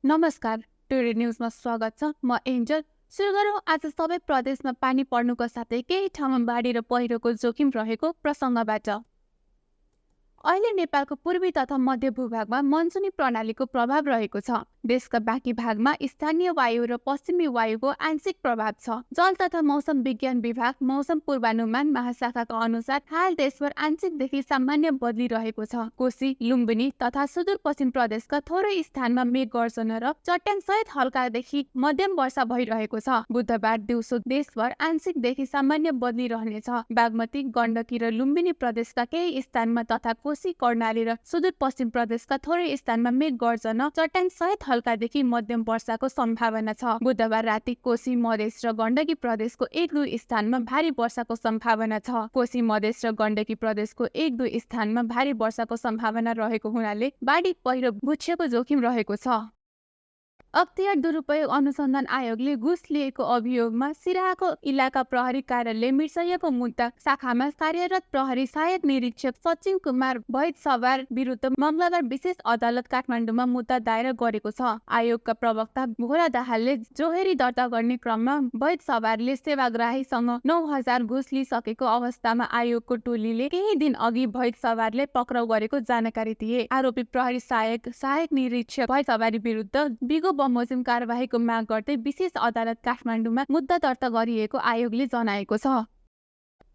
नमस्कार, टुडे न्यूजमा स्वागत छ। म एन्जल। सुरु गरौँ आज सबै प्रदेशमा पानी पर्नुको साथै केही ठाउँमा बाढी र पहिरोको जोखिम रहेको प्रसङ्गबाट। अहिले नेपालको पूर्वी तथा मध्य भूभागमा मनसुनी प्रणालीको प्रभाव रहेको छ। देशका बाँकी भागमा स्थानीय वायु र पश्चिमी वायुको आंशिक प्रभाव छ। जल तथा मौसम विज्ञान विभाग मौसम पूर्वानुमान महाशाखाका अनुसार हाल देशभर आंशिकदेखि सामान्य बदली रहेको छ। कोशी, लुम्बिनी तथा सुदूरपश्चिम प्रदेशका थोरै स्थानमा मेघ गर्जन र चट्याङ सहित हल्कादेखि मध्यम वर्षा भइरहेको छ। बुधबार दिउँसो देशभर आंशिकदेखि सामान्य बदली रहनेछ। बागमती, गण्डकी र लुम्बिनी प्रदेशका केही स्थानमा तथा कोशी, कर्णाली र सुदूरपश्चिम प्रदेशका थोरै स्थानमा मेघ गर्जन, चट्याङ सहित हल्कादेखि मध्यम वर्षाको सम्भावना छ। बुधबार राति कोशी, मधेस र गण्डकी प्रदेशको 1-2 स्थानमा भारी वर्षाको सम्भावना छ। कोशी, मधेस र गण्डकी प्रदेशको 1-2 स्थानमा भारी वर्षाको सम्भावना रहेको हुनाले बाढी पहिरो भुच्छेको जोखिम रहेको छ। अख्तियार दुरुपयोग अनुसन्धान आयोगले घुस लिएको अभियोगमा सिराहाको इलाका प्रहरी कार्यालय मिर्सैयाको मुद्दा शाखामा कार्यरत प्रहरी सहायक निरीक्षक सचिन कुमार भैद सवार विरुद्ध मंगलबार विशेष अदालत काठमाडौँमा मुद्दा दायर गरेको छ। आयोगका प्रवक्ता भोला दाहालले जोहेरी दर्ता गर्ने क्रममा भैद सवारले सेवाग्राहीसँग 9,000 घुस लिइसकेको अवस्थामा आयोगको टोलीले केही दिन अघि भैद सवारले पक्राउ गरेको जानकारी दिए। आरोपी प्रहरी सहायक निरीक्षक भैद सवारी विरुद्ध बिगो बमोजिम कारबाहीको माग गर्दै विशेष अदालत काठमाडौँमा मुद्दा दर्ता गरिएको आयोगले जनाएको छ।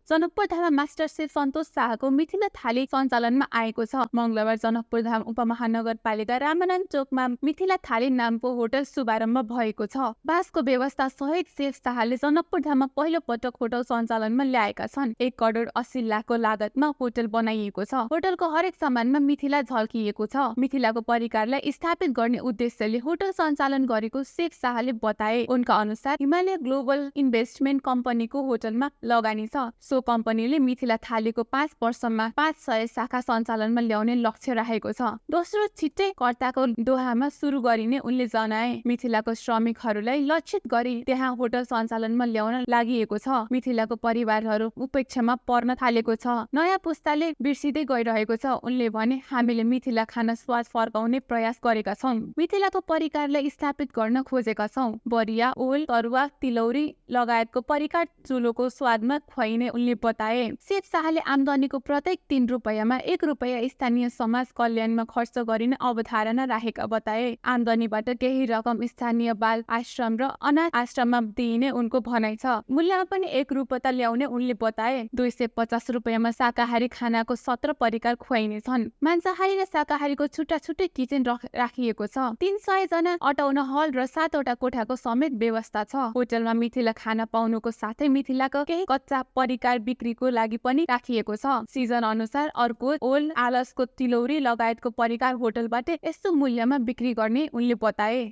जनकपुर धाममा मास्टर शेफ सन्तोष शाहको मिथिला थाली सञ्चालनमा आएको छ। मंगलबार जनकपुर धाम उपमहानगरपालिका रामानन्द चोकमा मिथिला थाली नामको होटल शुभारम्भ भएको छ। बासको व्यवस्था सहित शेफ शाहले जनकपुर धाममा पहिलो पटक होटल सञ्चालनमा ल्याएका छन्। 1,80 लाखको लागतमा होटल बनाइएको छ। होटलको हरेक सामानमा मिथिला झल्किएको छ। मिथिलाको परिकारलाई स्थापित गर्ने उद्देश्यले होटल सञ्चालन गरेको शेफ शाहले बताए। उनका अनुसार हिमालय ग्लोबल इन्भेस्टमेन्ट कम्पनीको होटलमा लगानी छ। कम्पनीले मिथिला थालीको 5 वर्षमा 500 शाखा सञ्चालनमा ल्याउने लक्ष्य राखेको छ। दोस्रो छिट्टै कर्ताको दोहामा सुरु गरिने उनले जनाए। मिथिलाको श्रमिकहरूलाई लक्षित गरी त्यहाँ होटल सञ्चालनमा ल्याउन लागिएको छ। मिथिलाको परिवारहरू उपेक्षामा पर्न थालेको छ। नयाँ पुस्ताले बिर्सिँदै गइरहेको छ। उनले भने, हामीले मिथिला खाना स्वाद फर्काउने प्रयास गरेका छौँ। मिथिलाको परिकारलाई स्थापित गर्न खोजेका छौँ। बरिया, ओल, तरुवा, तिलौरी लगायतको परिकार चुलोको स्वादमा खुवाइने उनले बताए। शेफ शाहले आम्दानीको प्रत्येक 3 रुपैयाँमा 1 रुपैयाँ स्थानीय समाज कल्याणमा खर्च गरिने अवधारणा राखेका बताए। आम्दानीबाट केही रकम स्थानीय बाल आश्रम र अनाथ आश्रममा दिइने उनको भनाइ छ। मूल्यमा पनि 1 रुपैयाँ ल्याउने उनले बताए। 250 रुपैयाँमा शाकाहारी खानाको 17 परिकार खुवाइने छन्। मांसाहारी र शाकाहारीको छुट्टा-छुट्टै किचन राखिएको छ। 300 जना अटाउन हल र 7 वटा कोठाको समेत व्यवस्था छ। होटलमा मिथिला खाना पाउनुको साथै मिथिलाको केही कच्चा परिकार बिक्रीको लागि पनि राखिएको छ। सिजन अनुसार अर्को, ओल, आलसको तिलौरी लगायतको परिकार होटलबाट यस्तो मूल्यमा बिक्री गर्ने उनले बताए।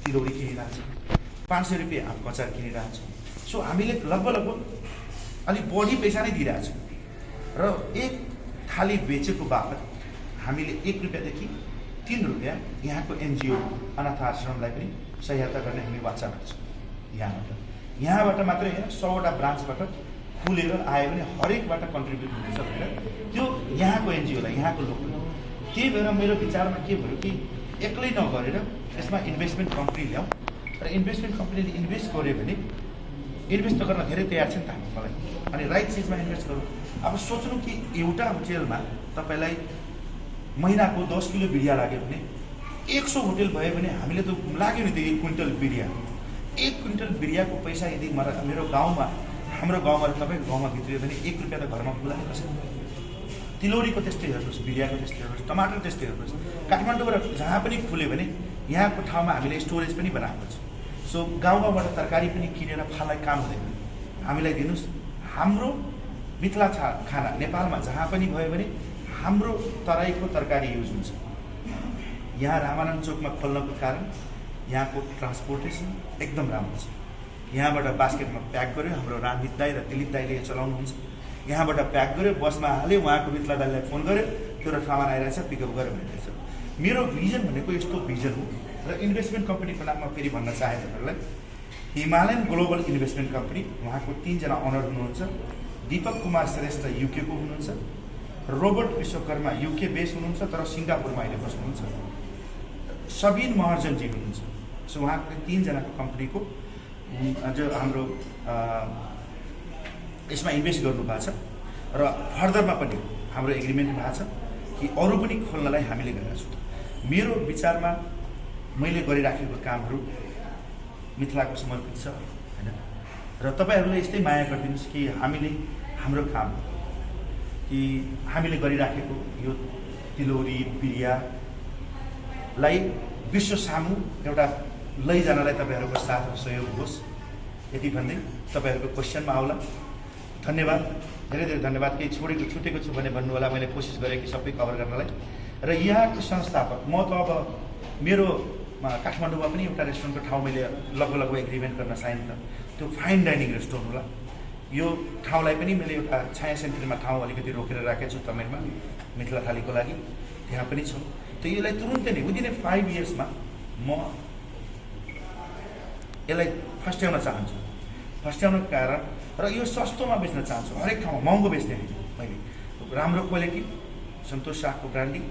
तिलौरी किनिरहेको छ, 500 रुपियाँ हाफ कचार किनिरहेको छ। सो हामीले लगभग अलिक बढी पैसा नै दिइरहेको छौँ र एक थाली बेचेको बापत हामीले 1 रुपियाँदेखि 3 रुपियाँ यहाँको एनजिओ अनाथ आश्रमलाई पनि सहायता गर्ने हामी वाचा गर्छौँ। यहाँबाट मात्रै होइन, 100 वटा ब्रान्चबाट खुलेर आयो भने हरेकबाट कन्ट्रिब्युट हुनेछ भनेर त्यो यहाँको एनजिओलाई, यहाँको लोकल। त्यही भएर मेरो विचारमा के भयो कि एक्लै नगरेर यसमा इन्भेस्टमेन्ट कम्पनी ल्याउँ र इन्भेस्टमेन्ट कम्पनीले इन्भेस्ट गर्यो भने इन्भेस्ट गर्न धेरै तयार छ नि त मलाई, अनि राइट चिजमा इन्भेस्ट गरौँ। अब सोच्नु कि एउटा होटेलमा तपाईँलाई महिनाको 10 किलो बिडिया लाग्यो भने 100 होटेल भयो भने हामीले त लाग्यो नि त 1 क्विन्टल बिडिया। 1 क्विन्टल बिडियाको पैसा यदि मेरो गाउँमा, हाम्रो गाउँमा र तपाईँको गाउँमा भित्रियो भने 1 रुपियाँ त घरमा पुग्दैन कसैले। तिलौरीको त्यस्तै हेर्नुहोस्, बिडियाको त्यस्तै हेर्नुहोस्, टमाटर त्यस्तै हेर्नुहोस्। काठमाडौँबाट जहाँ पनि खुल्यो भने यहाँको ठाउँमा हामीले स्टोरेज पनि बनाएको छ। सो गाउँबाट तरकारी पनि किनेर फाल्ने काम हुँदैन। हामीलाई दिनुहोस्। हाम्रो मिथिला खाना नेपालमा जहाँ पनि भयो भने हाम्रो तराईको तरकारी युज हुन्छ। यहाँ रामानन्द चोकमा खोल्नको कारण यहाँको ट्रान्सपोर्टेसन एकदम राम्रो छ। यहाँबाट बास्केटमा प्याक गर्यो, हाम्रो रामहित दाई र दिलीप दाईले चलाउनुहुन्छ। यहाँबाट प्याक गर्यो, बसमा हाल्यो, उहाँको मिथिला दाईलाई फोन गर्यो, त्यो सामान आइरहेछ, पिकअप गरेर भनिरहेछ। मेरो भिजन भनेको यस्तो भिजन हो र इन्भेस्टमेन्ट कम्पनीको नाममा फेरि भन्न चाहे तपाईँहरूलाई, हिमालयन ग्लोबल इन्भेस्टमेन्ट कम्पनी, उहाँको 3 जना अनर हुनुहुन्छ। दीपक कुमार श्रेष्ठ युकेको हुनुहुन्छ, रोबर्ट विश्वकर्मा युके बेस हुनुहुन्छ तर सिङ्गापुरमा अहिले बस्नुहुन्छ। सबिन महर्जनजी हुनुहुन्छ। सो उहाँको 3 जनाको कम्पनीको जो हाम्रो यसमा इन्भेस्ट गर्नुभएको छ र फर्दरमा पनि हाम्रो एग्रिमेन्ट भएको छ कि अरू पनि खोल्नलाई हामीले गरेका छौँ। मेरो विचारमा मैले गरिराखेको कामहरू मिथिलाको समर्पित छ हैन, र तपाईँहरूले यस्तै माया गरिदिनुहोस् कि हामीले हाम्रो काम कि हामीले गरिराखेको यो तिलौरी बिरियालाई विश्व सामु एउटा लैजानलाई तपाईँहरूको साथ र सहयोग होस्, यति भन्दै तपाईँहरूको क्वेसनमा आउला। धन्यवाद, धेरै धेरै धन्यवाद। केही छुटेको छु भने भन्नु होला, मैले कोसिस गरेँ कि सबै कभर गर्नलाई। र यहाँको संस्थापक म त अब मेरो काठमाडौँमा पनि एउटा रेस्टुरेन्टको ठाउँ मैले लगभग एग्रिमेन्ट गर्न साइन त त्यो फाइन डाइनिङ रेस्टुरेन्ट होला। यो ठाउँलाई पनि मैले एउटा छाया सेन्टरमा ठाउँ अलिकति रोकेर राखेको छु तमिलमा मिथिला थालीको लागि, त्यहाँ पनि छ। त यसलाई तुरुन्तै नै विदिन 5 इयर्समा म यसलाई फस्ट्याउन चाहन्छु। फस्ट्याउनको कारण र यो सस्तोमा बेच्न चाहन्छु, हरेक ठाउँमा महँगो बेच्ने होइन। मैले राम्रो क्वालिटी, सन्तोष शाहको ब्रान्डिङ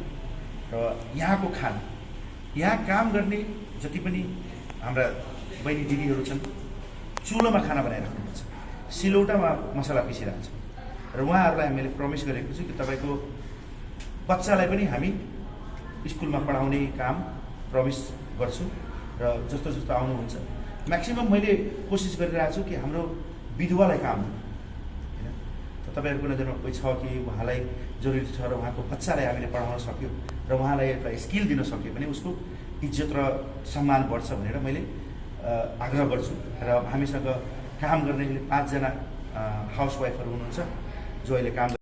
र यहाँको खाना, यहाँ काम गर्ने जति पनि हाम्रा बहिनी दिदीहरू छन् चुलोमा खाना बनाइराख्नुहुन्छ, सिलौटामा मसला पिसिरहेको छ। र उहाँहरूलाई मैले प्रमिस गरेको छु कि तपाईँको बच्चालाई पनि हामी स्कुलमा पढाउने काम प्रमिस गर्छु। र जस्तो जस्तो आउनुहुन्छ म्याक्सिमम मैले कोसिस गरिरहेको छु कि हाम्रो विधवालाई काम होइन। तपाईँहरूको नजरमा कोही छ कि उहाँलाई जरुरी छ र उहाँको बच्चालाई हामीले पढाउन सक्यो र उहाँलाई एउटा स्किल दिन सक्यो भने उसको इज्जत र सम्मान बढ्छ भनेर मैले आग्रह गर्छु। र हामीसँग काम गर्ने 5 जना हाउसवाइफहरू हुनुहुन्छ जो अहिले काम।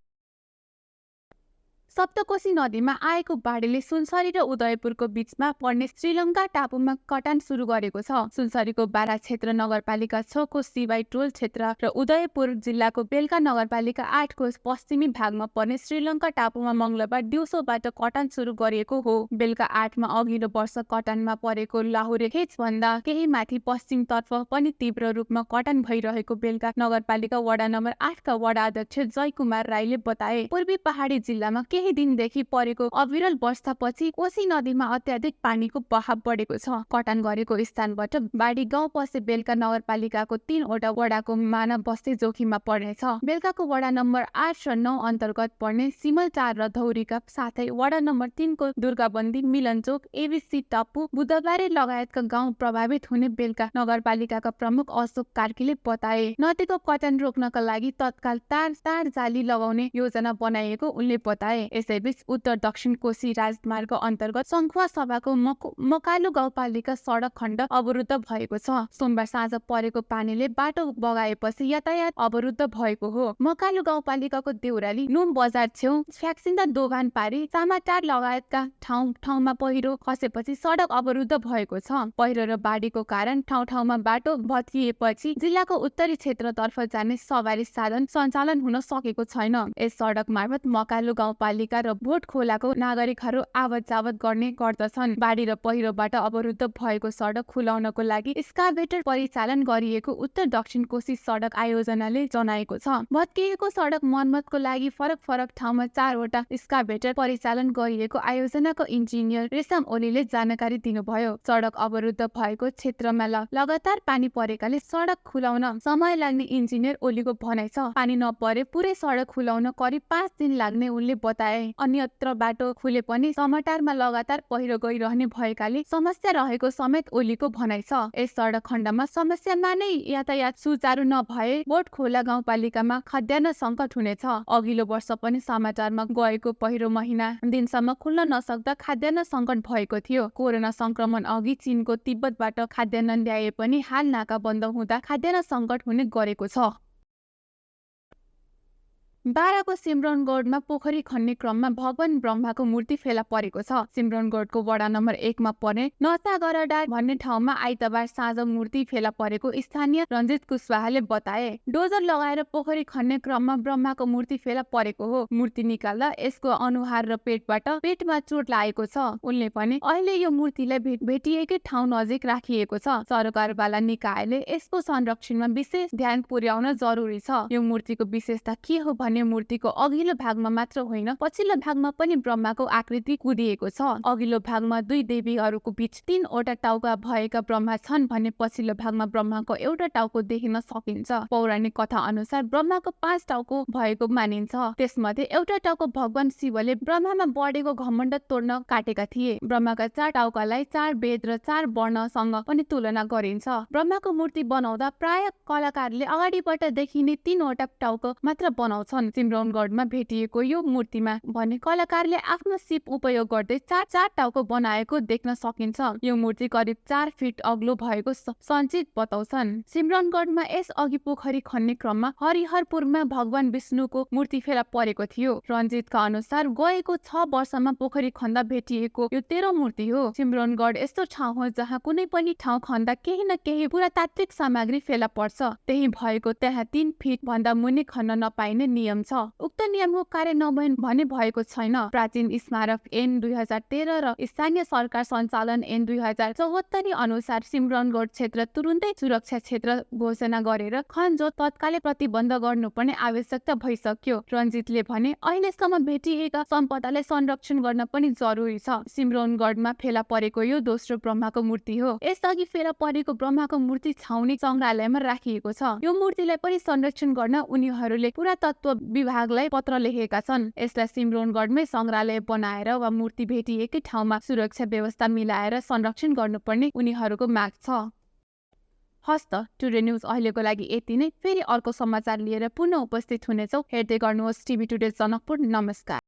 सप्तकोशी नदीमा आएको बाढीले सुनसरी र उदयपुरको बीचमा पर्ने श्रीलङ्का टापुमा कटान सुरु गरेको छ। सुनसरीको बारा क्षेत्र नगरपालिका 6 को सिवाई टोल क्षेत्र र उदयपुर जिल्लाको बेलका नगरपालिका 8 को पश्चिमी भागमा पर्ने श्रीलङ्का टापुमा मंगलबार दिउँसोबाट कटान सुरु गरिएको हो। बेलका 8 मा अघिल्लो वर्ष कटानमा परेको लाहुरे खेच भन्दा केही माथि पश्चिमतर्फ पनि तीव्र रूपमा कटान भइरहेको बेलका नगरपालिका वडा नम्बर 8 का वडा अध्यक्ष जयकुमार राईले बताए। पूर्वी पहाडी जिल्लामा केही दिनदेखि परेको अविरल वर्षापछि कोशी नदीमा अत्याधिक पानीको बहाव बढेको छ। कटान गरेको स्थानबाट बाढी गाउँ पसे बेलका नगरपालिकाको 3 वटा वडाको मानव बस्ती जोखिममा पर्नेछ। बेलकाको वडा नम्बर 8 र 9 अन्तर्गत पर्ने सिमलटार र धौरीका साथै वडा नम्बर 3 को दुर्गाबन्दी, मिलनचोक, एबीसी टापु, बुधबारे लगायतका गाउँ प्रभावित हुने बेलका नगरपालिकाका प्रमुख अशोक कार्कीले बताए। नदीको कटान रोक्नका लागि तत्काल तार जाली लगाउने योजना बनाइएको उनले बताए। यसैबीच उत्तर दक्षिण कोशी राजमार्ग अन्तर्गत सङ्खुवा सभाको मकालु गाउँपालिका सडक खण्ड अवरुद्ध भएको छ। सोमबार साँझ परेको पानीले बाटो बगाएपछि यातायात अवरुद्ध भएको हो। मकालु गाउँपालिकाको देउराली नुम बजार छेउ फ्याक्सिन्दा दोभान पारी सामाटार लगायतका ठाउँमा पहिरो खसेपछि सडक अवरुद्ध भएको छ। पहिरो र बाढीको कारण ठाउँमा बाटो भत्किएपछि जिल्लाको उत्तरी क्षेत्रतर्फ जाने सवारी साधन सञ्चालन हुन सकेको छैन। यस सडक मार्फत मकालु गाउँपालिका र भोट खोलाको नागरिकहरू आवत जावत गर्ने गर्दछन्। बाढी र पहिरोबाट अवरुद्ध भएको सडक खुलाउनको लागि स्काभेटर परिचालन गरिएको उत्तर दक्षिण कोशी सडक आयोजनाले जनाएको छ। भत्किएको सडक मर्मतको लागि फरक ठाउँमा 4 वटा स्काभेटर परिचालन गरिएको आयोजनाको इन्जिनियर रेशम ओलीले जानकारी दिनुभयो। सडक अवरुद्ध भएको क्षेत्रमा लगातार पानी परेकाले सडक खुलाउन समय लाग्ने इन्जिनियर ओलीको भनाइ छ। पानी नपरे पुरै सडक खुलाउन करिब 5 दिन लाग्ने उनले बताए। अन्यत्र बाटो खुले पनि समटारमा लगातार पहिरो गइरहने भएकाले समस्या रहेको समेत ओलीको भनाइ छ। यस सडक खण्डमा समस्यामा नै यातायात सुचारू नभए बोट खोला गाउँपालिकामा खाद्यान्न सङ्कट हुनेछ। अघिल्लो वर्ष पनि समाचारमा गएको पहिरो महिना दिनसम्म खुल्न नसक्दा खाद्यान्न सङ्कट भएको थियो। कोरोना संक्रमण अघि चीनको तिब्बतबाट खाद्यान्न ल्याए पनि हाल नाका बन्द हुँदा खाद्यान्न सङ्कट हुने गरेको छ। बाराको सिमरनगढमा पोखरी खन्ने क्रममा भगवान ब्रह्माको मूर्ति फेला परेको छ। सिमरनगढको वडा नम्बर 1 मा पर्ने नसागरडा भन्ने ठाउँमा आइतबार साँझ मूर्ति फेला परेको स्थानीय रञ्जित कुशवाहाले बताए। डोजर लगाएर पोखरी खन्ने क्रममा ब्रह्माको मूर्ति फेला परेको हो। मूर्ति निकाल्दा यसको अनुहार र पेटमा चोट लागेको छ। उनले भने अहिले यो मूर्तिलाई भेटिएकै ठाउँ नजिक राखिएको छ। सरकारवाला निकायले यसको संरक्षणमा विशेष ध्यान पुर्याउन जरुरी छ। यो मूर्तिको विशेषता के हो भने मूर्तिको अघिल्लो भागमा मात्र होइन पछिल्लो भागमा पनि ब्रह्माको आकृति कुदिएको छ। अघिल्लो भागमा 2 देवीहरूको बीच 3वटा टाउका भएका ब्रह्मा छन् भने पछिल्लो भागमा ब्रह्माको एउटा टाउको देख्न सकिन्छ। पौराणिक कथा अनुसार ब्रह्माको 5 टाउको भएको मानिन्छ। त्यसमध्ये एउटा टाउको भगवान शिवले ब्रह्मामा बढेको घमण्ड तोड्न काटेका थिए। ब्रह्माका 4 टाउकालाई 4 वेद र 4 वर्णसँग पनि तुलना गरिन्छ। ब्रह्माको मूर्ति बनाउँदा प्राय कलाकारले अगाडिबाट देखिने 3वटा टाउको मात्र बनाउँछन्। सिम्रौनगढमा भेटिएको यो मूर्तिमा भने कलाकारले आफ्नो सिप उपयोग गर्दै 4 टाउको बनाएको देख्न सकिन्छ। यो मूर्ति करिब 4 फिट अग्लो भएको सञ्चित बताउँछन्। सिम्रौनगढमा यस अघि पोखरी खन्ने क्रममा हरिहरपुरमा भगवान विष्णुको मूर्ति फेला परेको थियो। रञ्जितका अनुसार गएको 6 वर्षमा पोखरी खन्दा भेटिएको यो 13औं मूर्ति हो। सिम्रौनगढ यस्तो ठाउँ हो जहाँ कुनै पनि ठाउँ खन्दा केही न केही पुरातात्विक सामग्री फेला पर्छ। त्यही भएको त्यहाँ 3 फिट भन्दा मुनि खन्न नपाइने नियम छ। उक्त नियमको कार्य नभए भने भएको छैन। प्राचीन स्मारक ऐन 2013 र स्थानीय सरकार सञ्चालन ऐन 2074 अनुसार सिम्रौनगढ क्षेत्र तुरुन्तै सुरक्षा क्षेत्र घोषणा गरेर खनजोत तत्कालै प्रतिबन्ध गर्नुपर्ने आवश्यकता भइसक्यो। रञ्जितले भने अहिलेसम्म भेटिएका सम्पदालाई संरक्षण गर्न पनि जरुरी छ। सिम्रौनगढमा फेला परेको यो दोस्रो ब्रह्माको मूर्ति हो। यसअघि फेला परेको ब्रह्माको मूर्ति छाउनी संग्रहालयमा राखिएको छ। यो मूर्तिलाई पनि संरक्षण गर्न उनीहरूले पुरातत्व विभागलाई पत्र लेखेका छन्। यसलाई सिम्रौनगढमै संग्रहालय बनाएर वा मूर्ति भेटिएकै ठाउँमा सुरक्षा व्यवस्था मिलाएर संरक्षण गर्नुपर्ने उनीहरूको माग छ। हस्त टुडे न्यूज अहिलेको लागि यति नै। फेरि अर्को समाचार लिएर पुनः उपस्थित हुनेछौँ। हेर्दै गर्नुहोस् टिभी टुडे जनकपुर। नमस्कार।